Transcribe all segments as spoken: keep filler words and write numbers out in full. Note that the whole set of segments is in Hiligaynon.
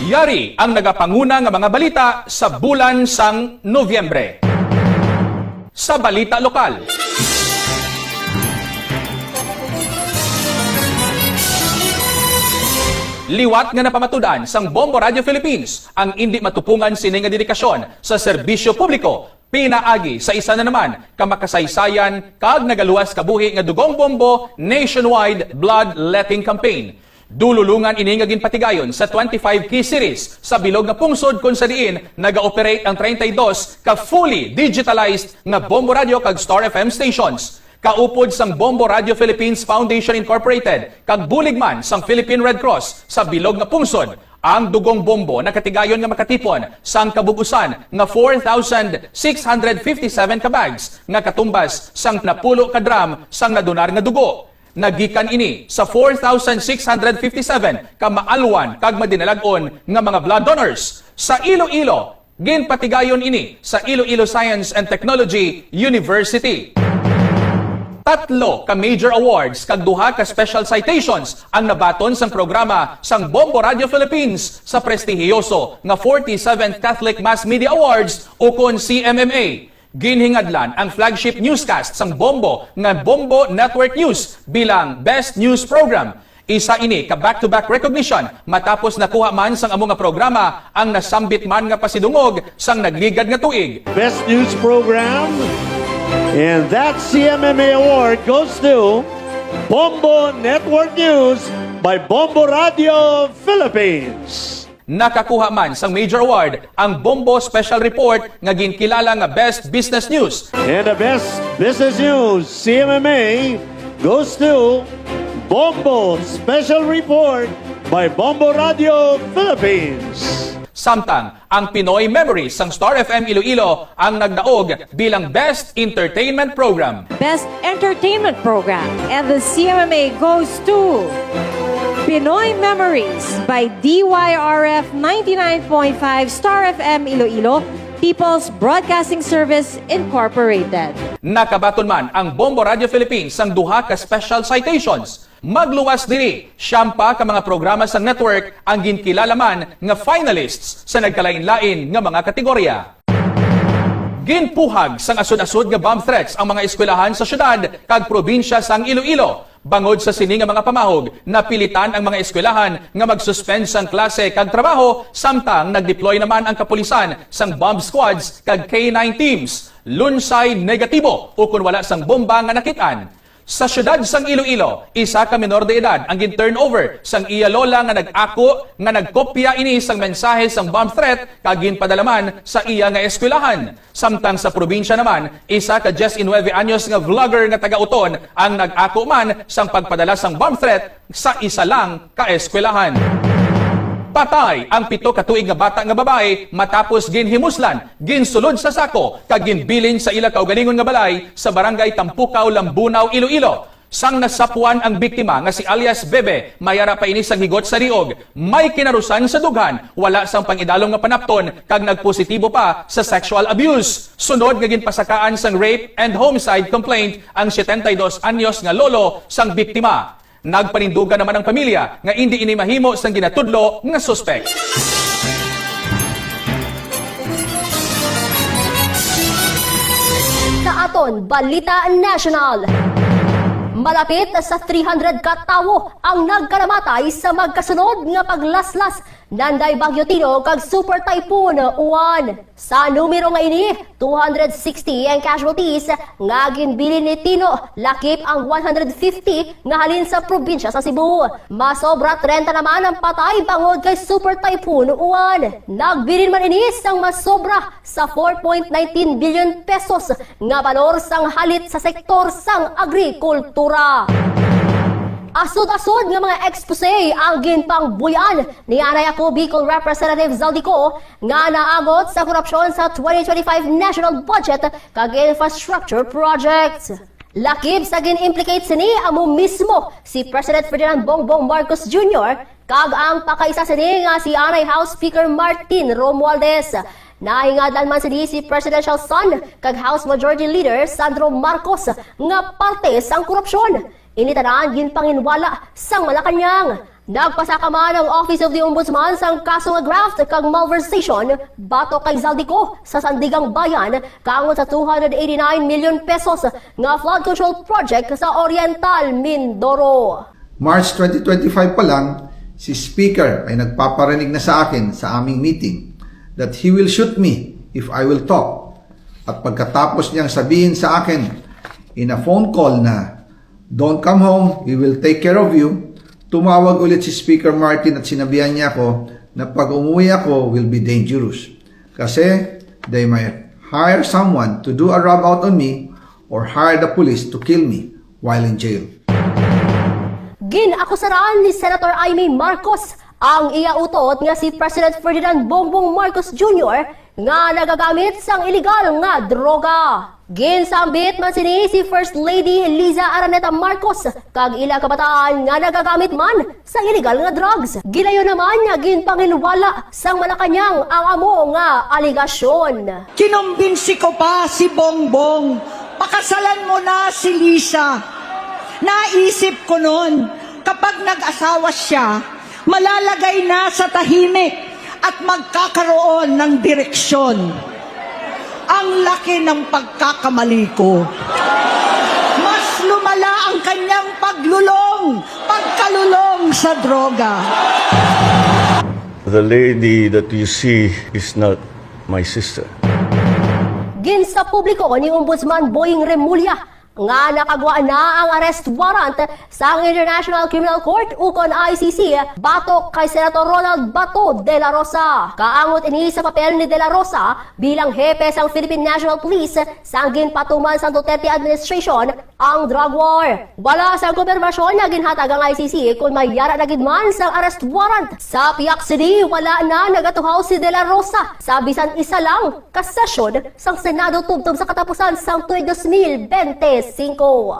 Yari ang nagapanguna nga mga balita sa bulan sang Nobyembre. Sa balita lokal, liwat nga napamatud-an sang Bombo Radio Philippines ang indi matupungan sini nga dedikasyon sa serbisyo publiko pinaagi sa isa na naman ka makasaysayan kag nagaluwas kabuhi nga Dugong Bombo Nationwide Bloodletting Campaign. Dululungan ini nga ginpatigayon sa twenty-five key cities sa bilog nga pungsod, kun sa diin naga-operate ang treinta y dos ka fully digitalized nga Bombo Radio kag Star F M stations. Kaupod sang Bombo Radio Philippines Foundation Incorporated kag bulig man sang Philippine Red Cross sa bilog nga pungsod, ang Dugong Bombo nakatigayon nga makatipon sang kabug-usan nga four thousand six hundred fifty-seven ka bags nga katumbas sang napulo ka drum sang nadonar nga dugo. Nagikan ini sa four thousand six hundred fifty-seven ka maalwan kag madinalag-on nga mga blood donors. Sa Iloilo, ginpatigayon ini sa Iloilo Science and Technology University. Tatlo ka major awards kag duha ka special citations ang nabaton sang programa sang Bombo Radio Philippines sa prestihiyoso nga forty-seventh Catholic Mass Media Awards, ukon C M M A. Ginhingadlan ang flagship newscast sang Bombo nga Bombo Network News bilang Best News Program. Isa ini ka back-to-back recognition matapos nakuha man sang amo nga programa ang nasambit man nga pasidungog sang nagligad nga tuig. Best News Program, and that C M M A award goes to Bombo Network News by Bombo Radio Philippines. Nakakuha man sang major award ang Bombo Special Report nga ginkilala nga Best Business News. And the Best Business News, C M M A, goes to Bombo Special Report by Bombo Radio Philippines. Samtang ang Pinoy Memories sang Star F M Iloilo ang nagdaog bilang Best Entertainment Program. Best Entertainment Program and the C M M A goes to Pinoy Memories by D Y R F ninety-nine point five Star F M Iloilo, People's Broadcasting Service Incorporated. Nakabaton man ang Bombo Radio Philippines sang duha ka special citations. Magluwas diri, siyam pa ka mga programa sang network ang ginkilala man nga finalists sa nagkalain-lain nga mga kategorya. Ginpuhag sang asod-asod nga bomb threats ang mga eskwelahan sa siyudad kag probinsya sang Iloilo. Bangod sa sini nga mga pamahog, napilitan ang mga eskwelahan nga mag-suspend sang klase kag trabaho, samtang nag-deploy naman ang kapulisan sang bomb squads kag K nine teams. Lunsay negatibo ukon wala sang bomba nga nakit-an. Sa siyudad sang Iloilo, isa ka menor de edad ang gin-turnover sang iya lola nga nag-ako nga nagkopya ini sang mensahe sang bomb threat kag ginpadala man sa iya nga eskwelahan. Samtang sa probinsya naman, isa ka diyes y nuebe anyos nga vlogger nga taga Oton ang nag-ako man sang pagpadala sang bomb threat sa isa lang ka eskwelahan. Patay ang pito ka tuig nga bata nga babayi matapos ginhimuslan, ginsulod sa sako, kag ginbilin sa ila kaugalingon nga balay sa Barangay Tampukaw, Lambunao, Iloilo. Sang nasapwan ang biktima nga si alias Bebe, may ara pa ini sang higot sa liog, may kinarusan sa dughan, wala sang pang-idalom nga panapton, kag nagpositibo pa sa sexual abuse. Sunod nga ginpasakaan sang rape and homicide complaint ang setenta y dos anyos nga lolo sang biktima. Nagpanindugan naman ang pamilya nga indi ini mahimo sang ginatudlo nga suspek. Sa aton balita national, malapit sa three hundred ka tawo ang nagkalamatay sa magkasunod nga paglaslas nanday Bagyo Tino kag Super Typhoon Uwan. Sa numero nga ini, two hundred sixty ang casualties nga ginbilin ni Tino, lakip ang one hundred fifty nga halin sa probinsya sa Cebu. Masobra trenta naman ang patay bangod kay Super Typhoon Uwan. Nagbilin man ini sang masobra sa four point nineteen billion pesos nga balor sang halit sa sektor sang agrikultura. Asod-asod nga mga expose ang ginpangbuy-an ni anay ako Bicol Representative Zaldy Co nga naagot sa korupsyon sa twenty twenty-five national budget kag infrastructure projects. Lakip sa gin-implicate sini amo mismo si President Ferdinand Bongbong Marcos Junior kag ang pakaisa sini nga si anay House Speaker Martin Romualdez. Nahingadlan man sini si Presidential Son kag House Majority Leader Sandro Marcos nga parte sang korupsyon. Ini tanan ginpanginwala sang Malacañang. Nagpasaka man ang Office of the Ombudsman sang kaso nga graft kag malversation batok kay Zaldy Co sa Sandiganbayan kaangod sa two hundred eighty-nine million pesos nga flood control project sa Oriental Mindoro. March twenty twenty-five pa lang, si Speaker ay nagpaparinig na sa akin sa aming meeting that he will shoot me if I will talk. At pagkatapos niyang sabihin sa akin in a phone call na, "Don't come home, we will take care of you," tumawag ulit si Speaker Martin at sinabihan niya ako na pag umuwi ako will be dangerous. Kasi they might hire someone to do a rub out on me or hire the police to kill me while in jail. Gin-akusaran ni Senator Imee Marcos ang iya utot nga si President Ferdinand Bongbong Marcos Junior nga nagagamit sang iligal nga droga. Ginsambit man sini si First Lady Liza Araneta Marcos kag ila kabataan nga nagagamit man sang iligal nga drugs. Gilayon naman nga ginpanginwala sang Malacañang ang amo nga alegasyon. Kinumbinsi ko pa si Bongbong, "Pakasalan mo na si Liza." Naisip ko noon, kapag nag-asawa siya, malalagay na sa tahimik at magkakaroon ng direksyon. Ang laki ng pagkakamali ko. Mas lumala ang kanyang paglulong, pagkalulong sa droga. The lady that you see is not my sister. Ginsapubliko ni Ombudsman Boying Remulla nga nakagwa na ang arrest warrant sang International Criminal Court ukon I C C batok kay Senator Ronald Bato de la Rosa. Kaangot ini sa papel ni de la Rosa bilang hepe sang Philippine National Police sang ginpatuman sang Duterte administration ang drug war. Wala sang kumpirmasyon nga ginhatag ang I C C kon may yara na gid man sang arrest warrant. Sa pihak sini, wala na nagatuhaw si de la Rosa sa bisan isa lang ka sesyon sang Senado tubtob sa katapusan sang tuig dos mil bente singko.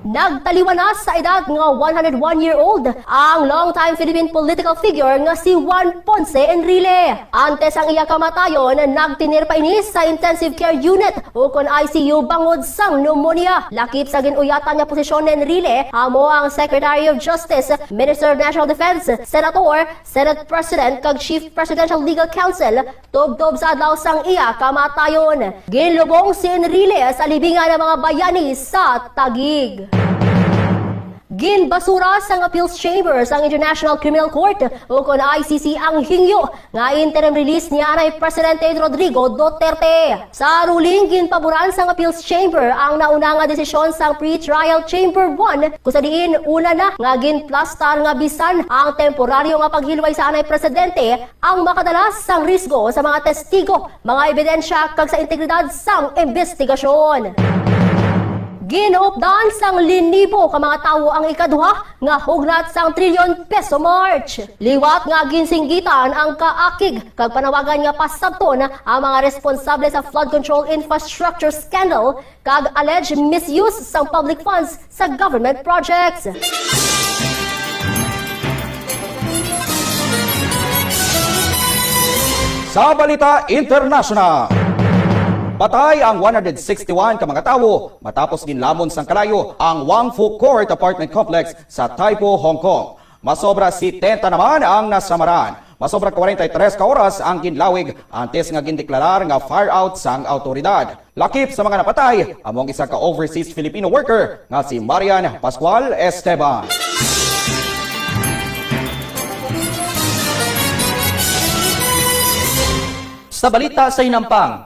Nagtaliwan na sa edad nga one hundred one year old ang longtime Philippine political figure nga si Juan Ponce Enrile. Antes ang iya kamatayon, nagtinir pa ini sa intensive care unit ukon I C U bangod sang pneumonia. Lakip sa gin-uyatan nga posisyon ni Enrile, amo ang Secretary of Justice, Minister of National Defense, Senator, Senate President, kag Chief Presidential Legal Counsel, tubtob sa adlaw sang iya kamatayon. Ginlubong si Enrile sa libingan ng mga bayani sa Taguig. Ginbasura sang Appeals Chamber sang International Criminal Court, ukon I C C, ang hingyo nga interim release ni anay Presidente Rodrigo Duterte. Sa ruling, ginpaboran sang Appeals Chamber ang nauna nga desisyon sang Pretrial Chamber one, kung sa diin una na nga ginplastar nga bisan ang temporaryo nga paghilway sa anay presidente ang makadala sang risgo sa mga testigo, mga ebidensya, kag sa integridad sang imbestigasyon. Ginaupdan sang linibo ka mga tawo ang ikaduha nga hugnat sang Trillion Peso March. Liwat nga ginsinggitan ang kaakig kag panawagan nga pasabton ang mga responsable sa flood control infrastructure scandal kag alleged misuse sang public funds sa government projects. Sa balita international, patay ang one hundred sixty-one ka mga tawo matapos ginlamon sang kalayo ang Wangfu Court Apartment Complex sa Taipo, Hong Kong. Masobra setenta naman ang nasamaran. Masobra kwarenta y tres ka oras ang ginlawig antes nga gindeklarar nga fire out sang awtoridad. Lakip sa mga napatay, amo ang isa ka overseas Filipino worker nga si Marian Pascual Esteban. Sa balita sa hinampang,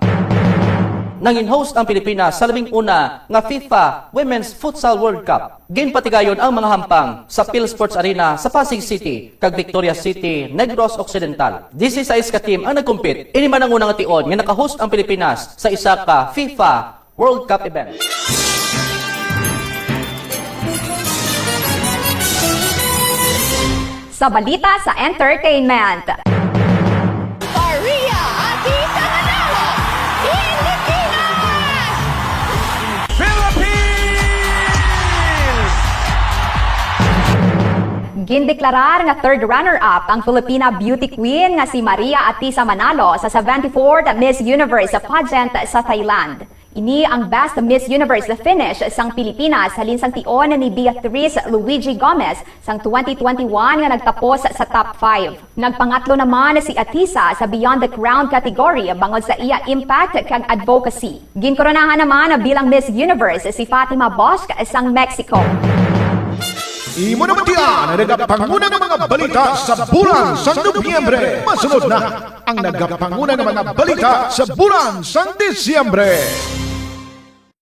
nangin-host ang Pilipinas sa labing una nga FIFA Women's Futsal World Cup. Ginpatigayon ang mga hampang sa Phil Sports Arena sa Pasig City kag Victoria City, Negros Occidental. Disisais ka team ang nag-compete. Ini man ang una nga tion nga naka-host ang Pilipinas sa isa ka FIFA World Cup event. Sa balita sa entertainment. Maria Atisa Manalo, Pilipinas! Philippines! Gindeklarar nga third runner-up ang Filipina beauty queen nga si Maria Atisa Manalo sa seventy-fourth Miss Universe pageant sa Thailand. Ini ang Best Miss Universe finish sang Pilipinas halin sang tion ni Beatrice Luigi Gomez sang twenty twenty-one nga nagtapos sa top five. Nagpangatlo naman si Atisa sa Beyond the Crown category bangod sa iya impact kag advocacy. Ginkoronahan naman bilang Miss Universe si Fatima Bosch sang Mexico. Imo naman diyan ang nagapanguna nga mga balita sa bulan sang Nobyembre. Masunod na ang nagapanguna nga mga balita sa bulan sang Disyembre.